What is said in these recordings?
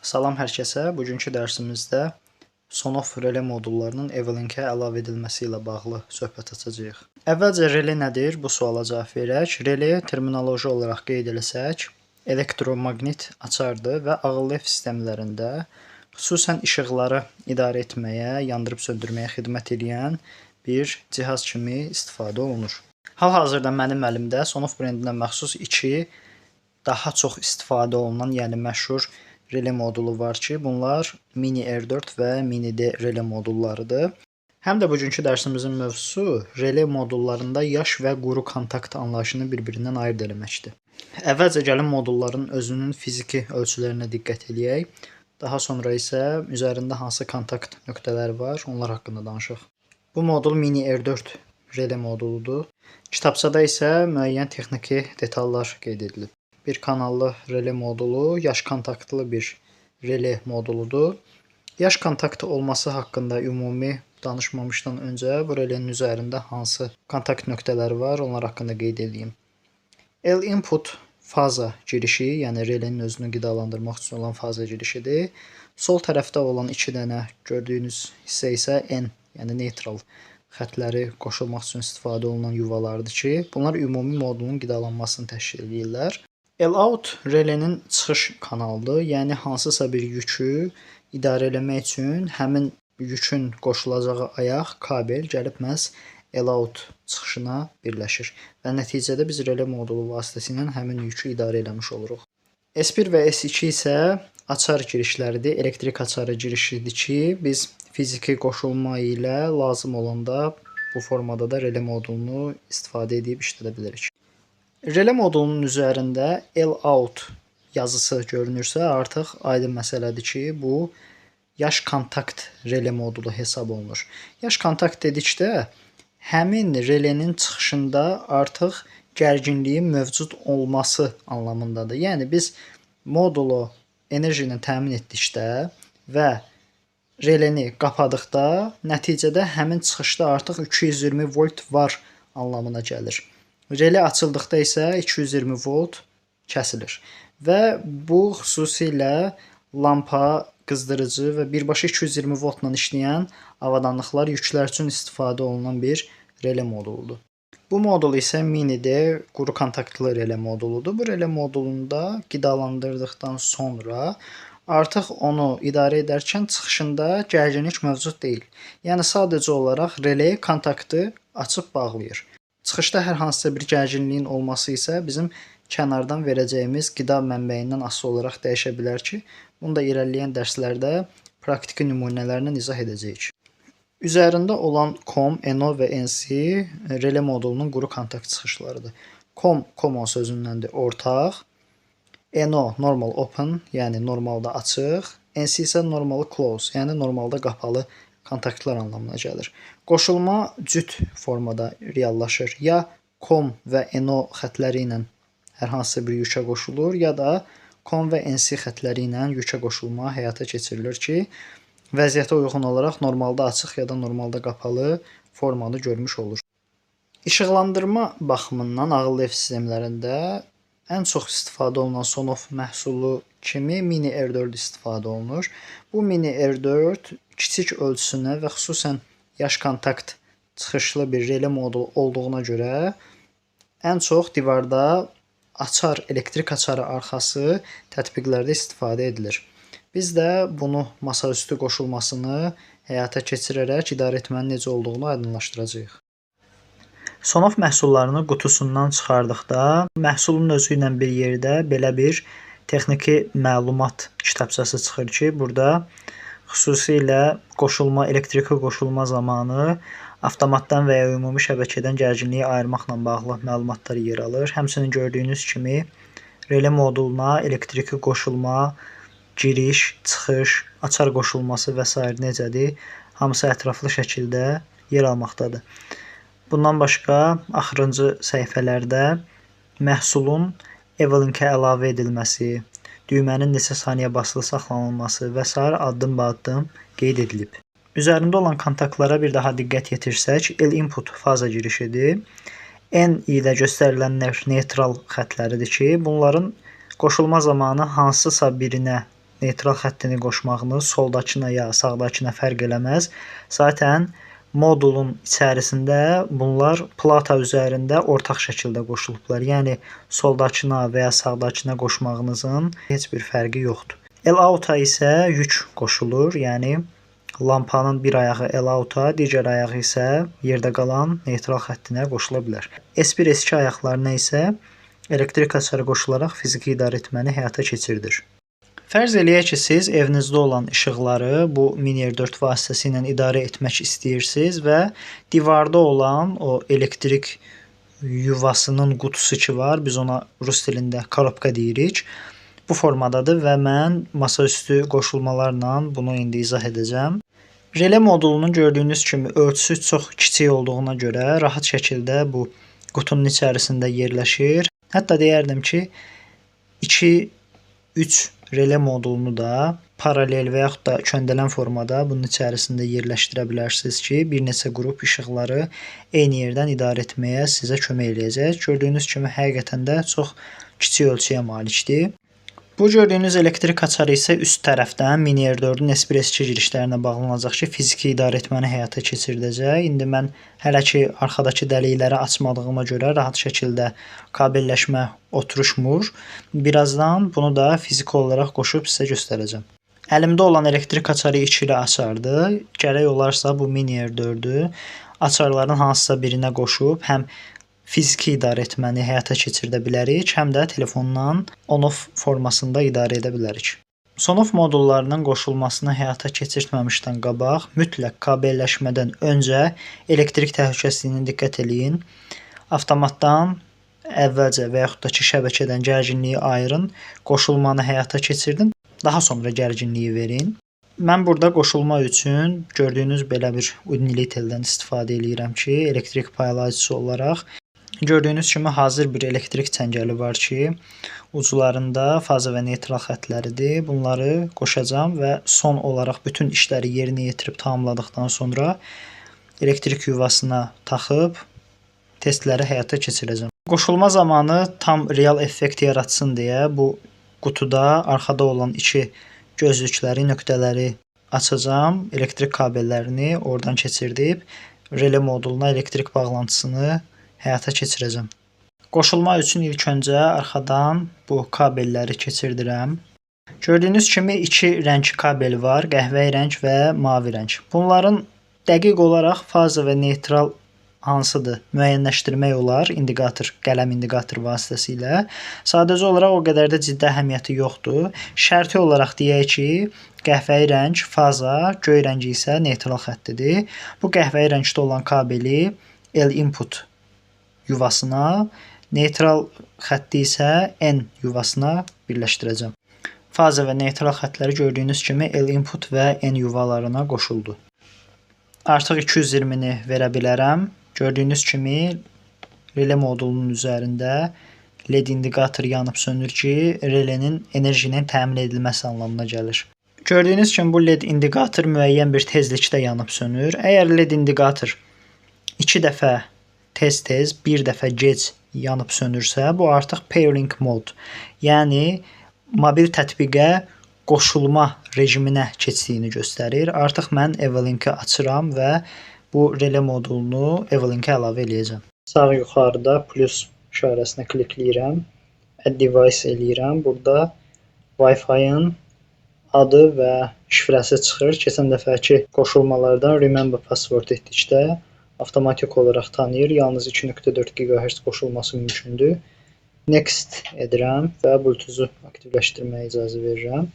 Salam hər kəsə. Bugünkü dərsimizdə Sonoff rele modullarının Evelink-ə əlavə edilməsi ilə bağlı söhbət açacağıq. Əvvəlcə rele nədir? Bu suala cavab verək. Rele terminoloji olaraq qeyd eləsək, elektromaqnit açardır və ağıllı ev sistemlərində xüsusən işıqları idarə etməyə, yandırıb söndürməyə xidmət edən bir cihaz kimi istifadə olunur. Hal-hazırda mənim əlimdə Sonoff brendinə məxsus iki daha çox istifadə olunan, yəni məşhur rele modulu var ki, bunlar Mini R4 və Mini D rele modullarıdır. Həm də bugünkü dərsimizin mövzusu rele modullarında yaş və quru kontakt anlayışını bir-birindən ayırd eləməkdir. Əvvəlcə gəlin modulların özünün fiziki ölçülərinə diqqət eləyək. Daha sonra isə üzərində hansı kontakt nöqtələri var, onlar haqqında danışaq. Bu modul Mini R4 rele moduludur. Kitabçada isə müəyyən texniki detallar qeyd edilib. Bir kanallı rele modulu yaş kontaktlı bir rele moduludur. Yaş kontaktı olması haqqında ümumi danışmamışdan öncə bu relenin üzərində hansı kontakt nöqtələri var, onlar haqqında qeyd edeyim. L input faza girişi, yəni relenin özünü qidalandırmaq üçün olan faza girişidir. Sol tərəfdə olan iki dənə gördüyünüz hissə isə N, yəni neutral xətləri qoşulmaq üçün istifadə olunan yuvalardır ki, bunlar ümumi modulun qidalanmasını təşkil edirlər. L-out relenin çıxış kanalıdır. Yəni hansısa bir yükü idarə eləmək üçün həmin yükün qoşulacağı ayaq, kabel gəlib məhz L-out çıxışına birləşir və nəticədə biz rele modulu vasitəsilə həmin yükü idarə eləmiş oluruq. S1 və S2 isə açar girişləridir, elektrik açarı girişidir ki, biz fiziki qoşulma ilə lazım olanda bu formada da rele modulunu istifadə edib işlədə bilirik. Rele modulunun üzərində L-out yazısı görünürsə, artıq aydın məsələdir ki, bu yaş kontakt rele modulu hesab olunur. Yaş kontakt dedikdə həmin relenin çıxışında artıq gərginliyin mövcud olması anlamındadır. Yəni biz modulu enerji ilə təmin etdikdə və releni qapadıqda nəticədə həmin çıxışda artıq 220 volt var anlamına gəlir. Rele açıldıqda isə 220 volt kəsilir. Və bu xüsusilə lampa, qızdırıcı və birbaşa 220 voltla işləyən avadanlıqlar, yüklər üçün istifadə olunan bir rele moduludur. Bu modul isə Mini D quru kontaktlı rele moduludur. Bu rele modulunda qidalandırdıqdan sonra artıq onu idarə edərkən çıxışında gərginlik mövcud deyil. Yəni sadəcə olaraq rele kontaktı açıb bağlayır. Çıxışda hər hansısa bir gərginliyin olması isə bizim kənardan verəcəyimiz qida mənbəyindən asılı olaraq dəyişə bilər ki, bunu da irəliləyən dərslərdə praktiki nümunələrlə izah edəcəyik. Üzərində olan COM, NO və NC rele modulunun quru kontakt çıxışlarıdır. COM, common sözündəndir, ortaq. NO normal open, yəni normalda açıq. NC isə normal close, yəni normalda qapalı kontaktlar anlamına gəlir. Qoşulma cüt formada reallaşır. Ya COM və NO xətləri ilə hər hansısa bir yükə qoşulur, ya da COM və NC xətləri ilə yükə qoşulma həyata keçirilir ki, vəziyyətə uyğun olaraq normalda açıq ya da normalda qapalı formanı görmüş olur. İşıqlandırma baxımından ağıllı ev sistemlərində ən çox istifadə olunan Sonoff məhsulu kimi Mini R4 istifadə olunur. Bu Mini R4 kiçik ölçüsünə və xüsusən yaş kontakt çıxışlı bir rele modulu olduğuna görə ən çox divarda açar, elektrik açarı arxası tətbiqlərdə istifadə edilir. Biz də bunu masaüstü qoşulmasını həyata keçirərək idarə etmənin necə olduğunu aydınlaşdıracağıq. Sonoff məhsullarını qutusundan çıxardıqda məhsulun özü ilə bir yerdə belə bir texniki məlumat kitabçası çıxır ki, burada xüsusilə qoşulma, elektriki qoşulma zamanı avtomatdan və ya ümumi şəbəkədən gərginliyi ayırmaqla bağlı məlumatlar yer alır. Həmçinin gördüyünüz kimi rele moduluna elektriki qoşulma, giriş, çıxış, açar qoşulması və sair necədir, hamısı ətraflı şəkildə yer almaqdadır. Bundan başqa axırıncı səhifələrdə məhsulun Evelink-ə əlavə edilməsi, düymənin neçə saniyə basılı saxlanılması və sair addım-ba-addım qeyd edilib. Üzərində olan kontaktlara bir daha diqqət yetirsək, L input faza girişidir. N ilə göstərilənlər neytral xətləridir ki, bunların qoşulma zamanı hansısa birinə neytral xəttini qoşmağınız soldakına ya sağdakına fərq eləməz. Zaten modulun içərisində bunlar plata üzərində ortaq şəkildə qoşulublar. Yəni soldakına və ya sağdakına qoşmağınızın heç bir fərqi yoxdur. L-out-a isə yük qoşulur. Yəni lampanın bir ayağı L-out-a, digər ayağı isə yerdə qalan neytral xəttinə qoşula bilər. S1, S2 ayaqlarına isə elektrik açarı qoşularaq fiziki idarəetməni həyata keçirdir. Fərz eləyək ki, siz evinizdə olan işıqları bu Mini R4 vasitəsilə idarə etmək istəyirsiniz və divarda olan o elektrik yuvasının qutusu ki var, biz ona rus dilində korobka deyirik. Bu formadadır və mən masaüstü qoşulmalarla bunu indi izah edəcəm. Rele modulunun gördüyünüz kimi ölçüsü çox kiçik olduğuna görə rahat şəkildə bu qutunun içərisində yerləşir. Hətta deyərdim ki, 2-3 rele modulunu da paralel və yaxud da köndələn formada bunun içərisində yerləşdirə bilərsiniz ki, bir neçə qrup işıqları eyni yerdən idarə etməyə sizə kömək eləyəcək. Gördüyünüz kimi həqiqətən də çox kiçik ölçüyə malikdir. Bu gördüyünüz elektrik açarı isə üst tərəfdən Mini R4-ün S1, S2 girişlərinə bağlanacaq ki, fiziki idarəetməni həyata keçirdəcək. İndi mən hələ ki arxadakı dəlikləri açmadığıma görə rahat şəkildə kabelləşmə oturuşmur. Birazdan bunu da fiziki olaraq qoşub sizə göstərəcəm. Əlimdə olan elektrik açarı ikili açardır. Gərək olarsa bu Mini R4-ü açarların hansısa birinə qoşub həm fiziki idarəetməni həyata keçirdə bilərik, həm də telefondan on-off formasında idarə edə bilərik. Sonoff modullarının qoşulmasını həyata keçirtməmişdən qabaq mütləq kabelləşmədən öncə elektrik təhlükəsizliyinə diqqət eləyin. Avtomatdan əvvəlcə və yaxud da ki, şəbəkədən gərginliyi ayırın, qoşulmanı həyata keçirdin, daha sonra gərginliyi verin. Mən burada qoşulma üçün gördüyünüz belə bir Uniliteldən istifadə eləyirəm ki, elektrik paylayıcısı olaraq. Gördüyünüz kimi hazır bir elektrik çəngəli var ki, uclarında faza və neytral xəttləridir. Bunları qoşacağam və son olaraq bütün işləri yerinə yetirib tamamladıqdan sonra elektrik yuvasına taxıb testləri həyata keçirəcəm. Qoşulma zamanı tam real effekt yaratsın deyə bu qutuda arxada olan iki gözlükləri, nöqtələri açacağam. Elektrik kabellərini oradan keçirdib rele moduluna elektrik bağlantısını həyata keçirəcəm. Qoşulma üçün ilk öncə arxadan bu kabelləri keçirdirəm. Gördüyünüz kimi iki rəng kabel var, qəhvəyi rəng və mavi rəng. Bunların dəqiq olaraq faza və neytral hansıdır müəyyənləşdirmək olar indikator, qələm indikator vasitəsilə. Sadəcə olaraq o qədər də ciddi əhəmiyyəti yoxdur. Şərti olaraq deyək ki, qəhvəyi rəng faza, göy rəngi isə neytral xəttidir. Bu qəhvəyi rəngdə olan kabeli L input yuvasına, neytral xətti isə N yuvasına birləşdirəcəm. Faza və neytral xəttləri gördüyünüz kimi L input və N yuvalarına qoşuldu. Artıq 220-ni verə bilərəm. Gördüyünüz kimi rele modulunun üzərində LED indikator yanıb sönür ki, relenin enerjinin təmin edilməsi anlamına gəlir. Gördüyünüz kimi bu LED indikator müəyyən bir tezlikdə yanıb sönür. Əgər LED indikator 2 dəfə tez-tez, bir dəfə gec yanıb sönürsə, bu artıq pairing mod, yəni mobil tətbiqə qoşulma rejiminə keçdiyini göstərir. Artıq mən Evelink-i açıram və bu rele modulunu Evelink-ə əlavə eləyəcəm. Sağ yuxarıda plus işarəsinə klikləyirəm. Add device eləyirəm. Burada Wi-Fi-ın adı və şifrəsi çıxır. Keçən dəfəki qoşulmalardan remember password etdikdə avtomatik olaraq tanıyır. Yalnız 2.4 GHz qoşulması mümkündür. Next edirəm və Bluetooth-u aktivləşdirməyə icazə verirəm.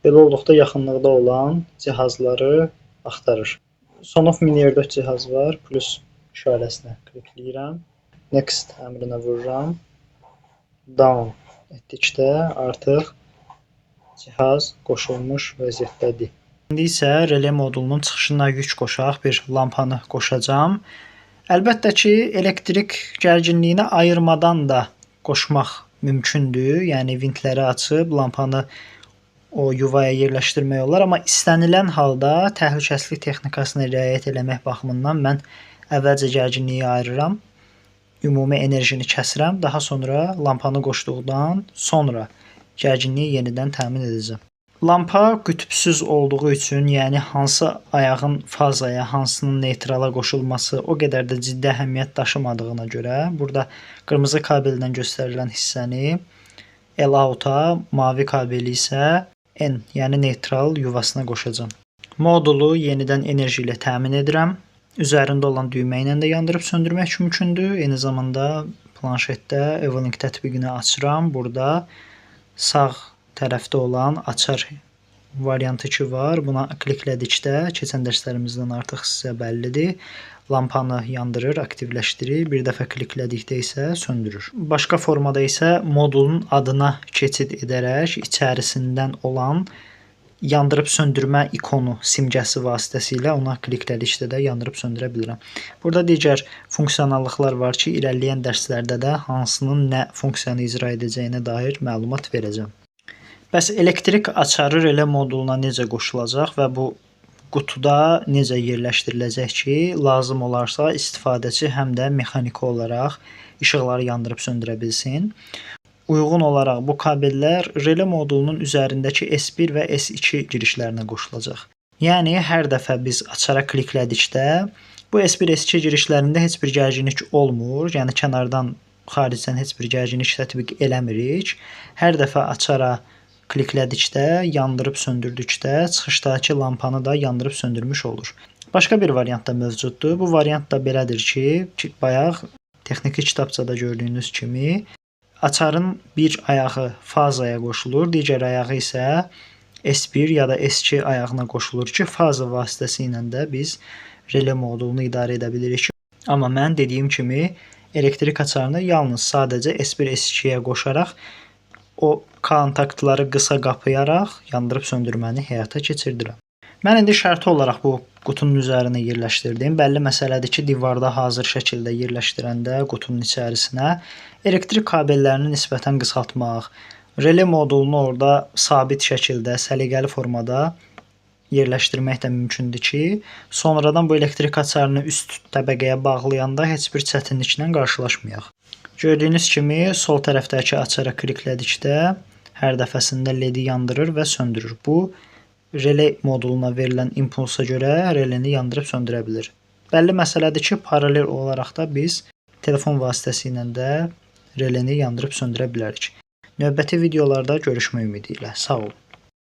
Belə olduqda yaxınlıqda olan cihazları axtarır. Sonoff Mini R4 cihaz var. Plus işarəsinə klikləyirəm. Next əmrinə vururam. Down etdikdə artıq cihaz qoşulmuş vəziyyətdədir. İndi isə rele modulunun çıxışına yük qoşaq, bir lampanı qoşacağam. Əlbəttə ki, elektrik gərginliyini ayırmadan da qoşmaq mümkündür. Yəni vintləri açıb lampanı o yuvaya yerləşdirmək olar, amma istənilən halda təhlükəsizlik texnikasına riayət eləmək baxımından mən əvvəlcə gərginliyi ayırıram, ümumi enerjini kəsirəm, daha sonra lampanı qoşduqdan sonra gərginliyi yenidən təmin edəcəm. Lampa qütbsüz olduğu üçün, yəni hansı ayağın fazaya, hansının neytrala qoşulması o qədər də ciddi əhəmiyyət daşımadığına görə burada qırmızı kabeldən göstərilən hissəni L-out-a, mavi kabeli isə N, yəni neytral yuvasına qoşacağam. Modulu yenidən enerji ilə təmin edirəm. Üzərində olan düymə ilə də yandırıb söndürmək mümkündür. Eyni zamanda planşetdə Evolink tətbiqini açıram. Burada sağ tərəfdə olan açar variantı ki var. Buna kliklədikdə keçən dərslərimizdən artıq sizə bəllidir. Lampanı yandırır, aktivləşdirir. Bir dəfə kliklədikdə isə söndürür. Başqa formada isə modulun adına keçid edərək içərisindən olan yandırıb söndürmə ikonu simgəsi vasitəsilə ona kliklədikdə də yandırıb söndürə bilirəm. Burada digər funksionallıqlar var ki, irəliləyən dərslərdə də hansının nə funksiyanı icra edəcəyinə dair məlumat verəcəm. Bəs elektrik açarı rele moduluna necə qoşulacaq və bu qutuda necə yerləşdiriləcək ki, lazım olarsa istifadəçi həm də mexaniki olaraq işıqları yandırıb söndürə bilsin. Uyğun olaraq bu kabellər rele modulunun üzərindəki S1 və S2 girişlərinə qoşulacaq. Yəni hər dəfə biz açara kliklədikdə bu S1, S2 girişlərində heç bir gərginlik olmur. Yəni kənardan, xaricdən heç bir gərginlik tətbiq eləmirik. Hər dəfə açara kliklədikdə, yandırıb söndürdükdə çıxışdakı lampanı da yandırıb söndürmüş olur. Başqa bir variant da mövcuddur. Bu variant da belədir ki, bayaq texniki kitabçada gördüyünüz kimi açarın bir ayağı fazaya qoşulur, digər ayağı isə S1 ya da S2 ayağına qoşulur ki, faza vasitəsilə də biz rele modulunu idarə edə bilirik. Amma mən dediyim kimi elektrik açarını yalnız sadəcə S1, S2-yə qoşaraq o kontaktları qısa qapayaraq yandırıb söndürməni həyata keçirdirəm. Mən indi şərti olaraq bu qutunun üzərinə yerləşdirdim. Bəlli məsələdir ki, divarda hazır şəkildə yerləşdirəndə qutunun içərisinə elektrik kabellərini nisbətən qısaltmaq, rele modulunu orada sabit şəkildə, səliqəli formada yerləşdirmək də mümkündür ki, sonradan bu elektrik açarını üst təbəqəyə bağlayanda heç bir çətinliklə qarşılaşmayaq. Gördüyünüz kimi sol tərəfdəki açara kliklədikdə hər dəfəsində ledi yandırır və söndürür. Bu rele moduluna verilən impulsa görə releni yandırıb söndürə bilir. Bəlli məsələdir ki, paralel olaraq da biz telefon vasitəsilə də releni yandırıb söndürə bilərik. Növbəti videolarda görüşmək ümidi ilə. Sağ olun.